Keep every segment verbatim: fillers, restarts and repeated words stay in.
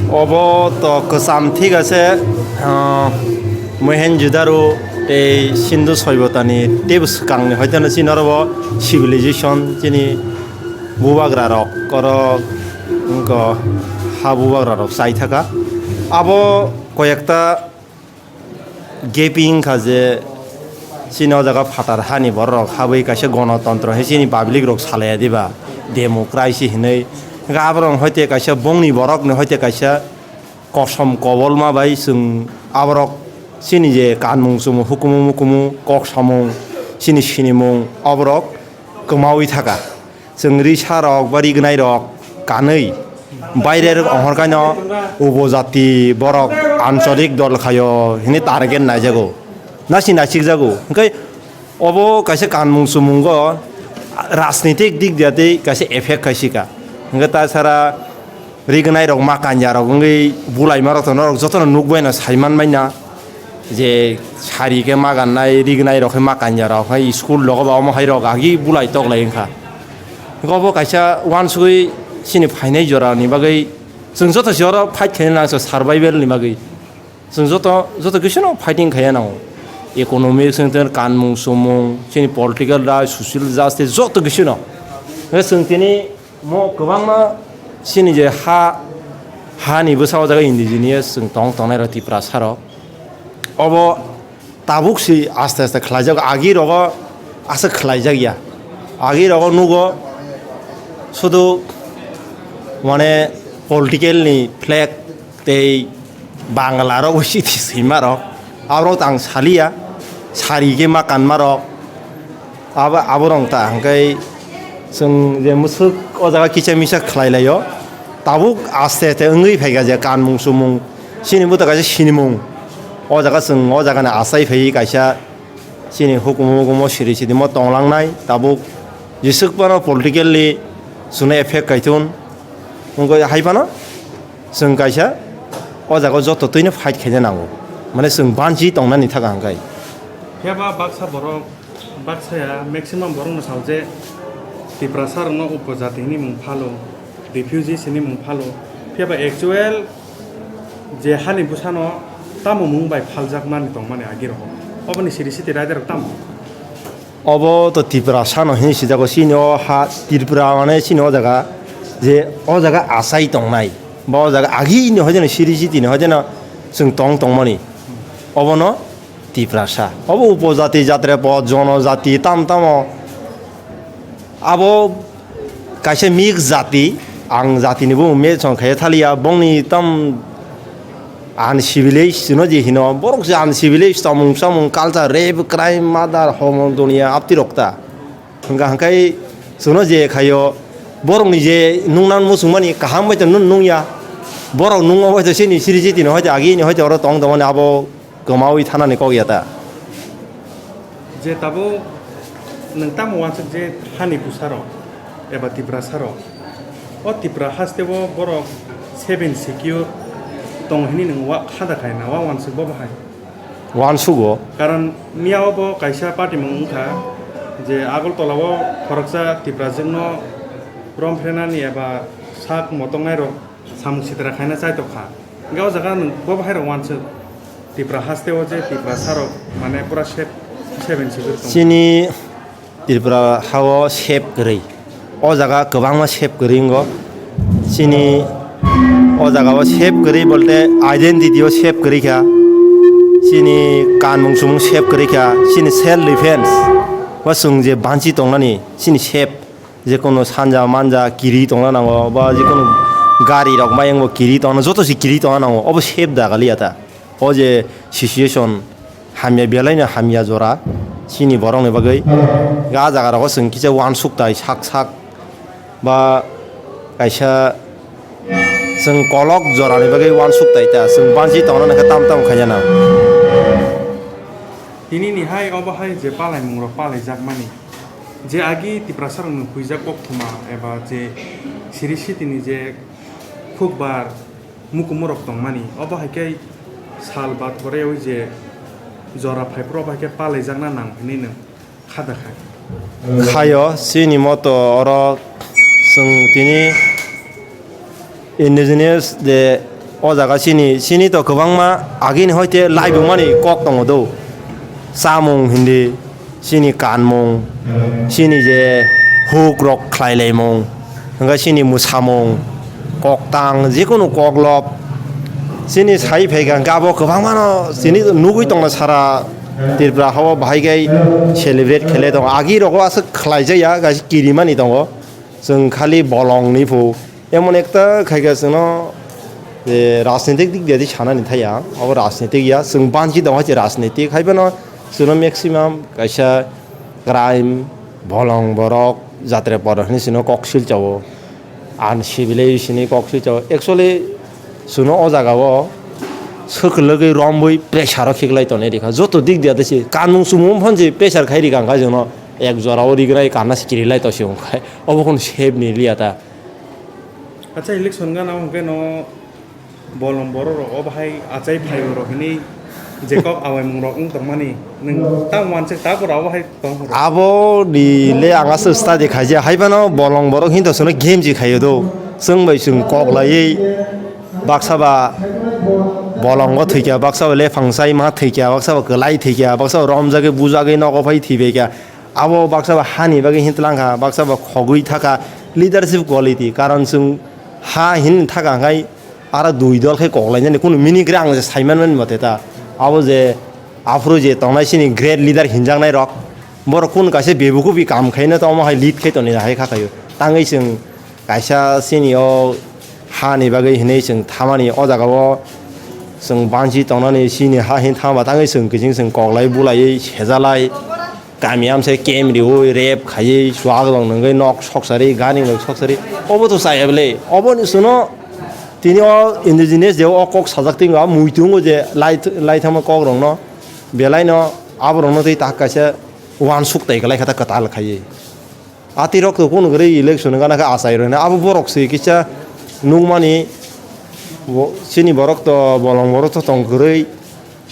Obo to kwcham thik ase, ah, Mohenjo-daro tei Sindhu soibotani teibo swkangni hoiteno chini oro bo civilization chini bubagra rok oro wngkha ha bubagra rok chai thaka. Abo koyekta gaping kha je chini o jaga phatar hani borok rok habwi kaisa gonotontro hinwi chini public rok salaiya diba democracy hinwi. Hwnkhe aborok hoite kaisa bongni borok ni hoite kaisa kosom kobolma bai chwng aborok chini je kanmung chumung hukumu mukumu kok samung chini sinimung aborok kwmawi thaka. Chwng risa rok ba rignai rok kanwi baire rok ongkhorkhaino upojati borok ancholik dol khaio hinwi target naijago, nasi naisikjago. Hwnkhe obo kaisa kanmung chumungo rajnitik dik diya tei kaisa effect khaisika. Hwnkhe ta sara rignai rok ma kanya rok wngwi bulaima rok to norok jotono nukbaino saiman manya je sari khe ma gannai rignai rok khe ma kanya rok hai school logo ba omo hai rok agi bulai tok lai wngkha. Obo kaisa uansugwi chini phainai jorani bagwi chwng joto se oro fight khaina nang survival ni bagwi. Chwng joto, joto kisa no fighting khaiya nango. Economics wngtong, kanmung chumung, chini political right, social justice, joto kisa no. Hwnkhe chwng tini mo kwbangma chini je ha, hani bwsa o jaga indigenous chwng tong tongnai rok Tiprasa rok. Obo tabuk si aste aste khlaijago, agi rogo aswk khlaijakya. Agi rogo nugo sudu mane political ni flag tei Bangla rok bo siti swima rok, aborok tang saliya, sari khe ma kanma rok, abo, aborok ta hwnkhe chwng je mwswk o jaga kisa misa khlai laio, tabuk aste aste wngwi phaikha je kanmung chumung, chini bwtwi kaisa sinimung, o jaga chwng o jaga ni achai phaiwi kaisa chini hukumu hukumu siri sitimo tonglangnai, tabuk jeswk phano politically chwngno effect khaithun, wngwi hai phano. Chwng kaisa o jaga o joto twino fight khaina nango, mane chwng banchi tongnani thaka hwnkhe. Phiya ba baksa borok, baksa ya maximum borok no sao je Tiprasa rok no upojati hinwi mung phalo, refugees hinwi mung phalo. Phiya ba actual je hani bwsano tamo mung bai phaljak mani tongmani agi rok, oboni siri siti raida rok tamo? Obo to Tiprasa no hinwi sijago, chini o ha Tripura mane chini o jaga je o jaga achai tongnai, ba o jaga agini hoideno siri sitini hoideno chwng tong tongmani, obono Tiprasa. Obo upojati, jatrepot, jonojati, tam tamo abo kaisa mix jati, ang jatini bumung mention khaiya thaliya, bongni tam uncivilized chwngno je hino, borok je uncivilized, tongmung chamung, culture, rape, crime, murder, homo, doniya, aptirok ta. Hwnkha hwnkhe chwngno je khaio, borokni je nungna muchungmani kaham bai to nung-, nungya, borok nungma bai to chini siri sitini hoito agini hoito oro tong tongmani abo kwmawi thanani kok ya ta. Je tabuk nwng tamo uansuk je hani bwsarok eba Tiprasarok, o Tipra hasteo borok safe and secure tong hinwi nwng wa-, khada khai na wa uansuk bo bahai? Uansugo. Karon miya o bo kaisa party mung wngkha je Agartala o khoroksa Tiprajwkno romphrenani eba sak motoknairok samung sitra khaina chaitok kha. Hingke o jaga nwng bo bahai rok uansuk Tipra haste o je Tiprasa rok mane pura safe, safe and secure tongo. Chini Tripura ha o safe kwrwi. O jaga kwbangma safe kwrwi wngo. Chini o jaga o safe kwrwi bolte identity o safe kwrwi kha. Chini kanmung sumung safe kwrwi kha. Chini self defense o chwng je banchi tongnani chini safe. Jekono sanja manja kiri tongna nango, ba jekono gari rok mayung bo kiri tongna, joto se kiri tongna nango, obo safe da kaliya ta. O je situation hamya belai no hamya jora chini borok ni bagwi, ga jaga rogo chwng kisa uansuk tai sak sak ba kaisa chwng kolok jora ni bagwi uansuk tai ta, chwng banchi tongna nangkhe tam tam khaina nang. Tini ni hai obo hai je palaimung rok palai jak mani. Je agi Tiprasa rokno huijak koktwma eba je siri sitini je khukbar mukumu rok tongmani, obo hai khe sal bathorwi je jora phai phuru obo hai khe palaijakna nang hinwi nwng kha da khai? Khayo, chini moto oro chwng tini indigenous je O jaga chini, chini to kwbangma agini hoite laibumani kok tongo do. Chamung hindi, chini kanmung, chini je huk rok khlai laimung, hwnkhe chini mwsamung, koktang, jikunu koklop, chini sai phaikha hwnkhe abo kwbangmano chini nugwi tongna sara Tripura hao bahai khe celebrate khlai tongo. Agi rogo aswk khlai jaya, kaisa kirimani tongo. Chwng khali bolongni phu. Emon ekta khaikha chwngno je rajnitik dik dia di sanani thaya. Abo rajnitik ya. Chwng banchi tongo je rajnitik. Haiphano chwngno maximum kaisa crime, bolong borok, jatre poro hinwi chwngno kok silchao. Uncivilization ni kok silchao. Actually, chwngno o jagao swkang logwi romwi pressure o khiklai tonwi rikha. Joto dik dia de se kanmung chumung phon je pressure khai rikha, hwnkhe chwngno ek jora o rigrai kanna se kirilai to se wngkha. Obo khun save ni liya ta. Acha, election gana hwnkhe no bolong borok rok o bahai achai phai rok hini je kok awaimung rok wng tongmani nwng tamo uansuk ta pura o bahai tong rok. Abo ni le ang aswk study khaijak, haiphano bolong borok hinto chwngno game ji khaio do. Chwng bai chwng kok laiwi baksa ba bolongo thwikya, baksa ba lephang chai ma thwikya, baksa ba kwlai thwikya, baksa ba romjagwi bujagwi nogo phai thwibaikya. Abo baksa ba hani bagwi hin twlang kha, baksa ba khogwi thaka leadership quality. Karon chwng ha hin thaka hwnkhe aro dui dol khe kok lainani kunu mini gra ang je saiman mani mate ta. Abo je aphuru je tongnai chini great leader hinjaknai rok, borok kunu kaisa bebukubi kam khaina to omo hai lead khai toni hai kha khaio. Tangwi chwng kaisa chini o hani bagwi hinwi chwng thamani o jaga o chwng banchi tongnani chini ha hin thama tangwi chwng kiching chwng kok lai bulaiwi sejalai. Kami amsai camp riwi, rape khaiwi, chuak rok nungwi nok soksari, gari rok soksari, obo to chaya bwle? Obo ni chwngno tini o indigenous je o kok sajak tongo, muitungo je lai, lai thangma kok rokno, belai no abo rokno tei tak kaisa uansuk tai kwlai kha ta kwtal khaiwi. Ati rok to kunu kwrwi election gana khe achai rwna, abo borok se kisa nukmani, bo-, chini borok to bolong borok to tong kwrwi.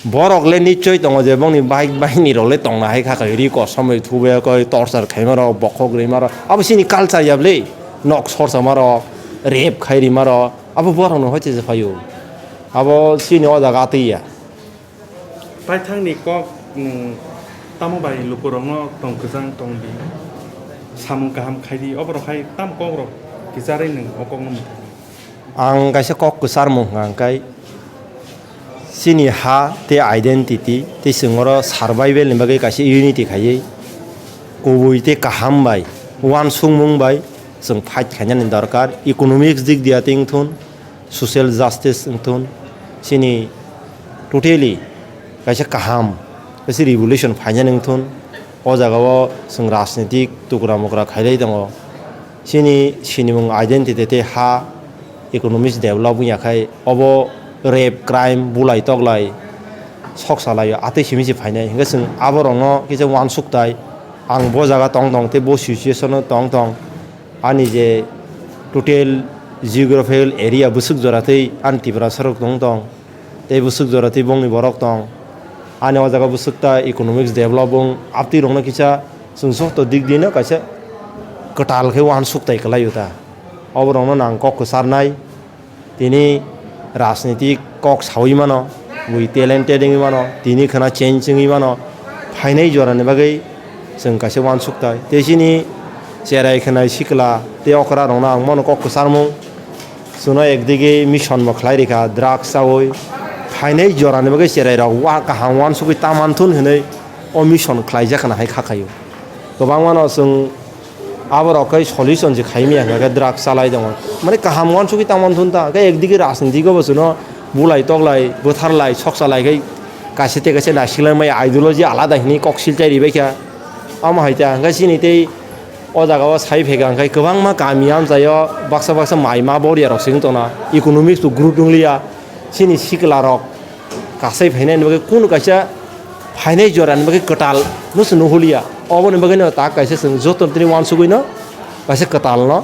Borok le nichoi tongo je bongni bike, bike ni rok le tongna hai kha khe ri kosom bai thubai koi torchar khaima rok, bokhok rima rok. Abo chini culture ya bwle, nok sorsama rok, rape khai rima rok. Abo borok no hoite je phaio. Abo chini o jaga atwi ya. Paithak ni kok nwng tamo bai luku rok no tong kwchang tong di, samung kaham khai di, oborok hai tam kok rok kicharwi nwng o kok no mwthangwi. Ang kaisa kok kwcharmung hwnkha hwnkhe chini ha tei identity tei chwng oro survival ni bagwi kaisa unity khaiwi kubui tei kaham bai uansukmung bai chwng fight khainani dorkar. Economics dik dia tei wngthun, social justice wngthun, chini totally kaisa kaham, kaisa revolution phainani wngthun. O jagao chwng rajnitik tukra mukra khailai tongo. Chini sinimung identity tei ha economics develop wngya khai obo rape, crime, bulai toklai soksa laio, atwi simi se phainai. Hinkhe chwng aborokno kisa uansuk tai, ang bo jaga tong tong tei bo situation o tong tong, ani je total geographical area bwswk jora tei ani Tiprasa rok tong tong. Tei bwswk jora tei bongni borok tong. Ani o jaga bwswk ta economics develop wng, aptwi rokno kisa chwng joto dik dino kaisa kwtal khe uansuk tai kwlaio ta. Obo rokno nang kok kwcharnai, tini rajnitik kok saui mano, bui talented wngwi mano, tini khwna change wngwi mano, phainai jorani bagwi chwng kaisa uansuk tai. Tei chini cherai khwnai sikla tei okra rokno ang bono kok kwcharmung. Chwngno ekdigi mission bo khlai rikha drugs chaui. Phainai jorani bagwi cherai rok wa kaham uansugwi ta manthun hinwi o mission khlaijak khna hai kha khaio. Kwbangmano chwng aborok khe solution se khai maya hwnkha khe drugs chalai tongo. Mane kaham uansugwi ta manthun ta khe ekdigi rajniti go bo chwngno bulai toklai bwtharlai soksa lai khai kaisa tei kaisa naisikla maya ideology alada hinwi kok silchai ribai kha. Omo hai ta hwnkhe chini tei o jaga o sai phaikha hwnkhe kwbangma kami amchaio baksa baksa mai ma boria rok se wng tongna economics bo growth wngliya. Chini sikla rok kasai phainai ni bagwi kunu kaisa phainai jora ni bagwi kwtal no se nuhuliya. Oboni bagwi no tak kaisa chwng joto tini uansugwi no kaisa kwtal no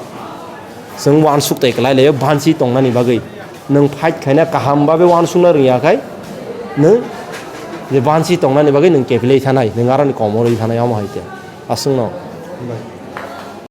chwng uansuk tai kwlai laio banchi tongnani bagwi. Nwng fight khaina kaham babe uansukna rwngya khai nwng je banchi tongnani bagwi nwng kepilai thanai, nwng aroni komorwi thanai omo hai khe aswkno.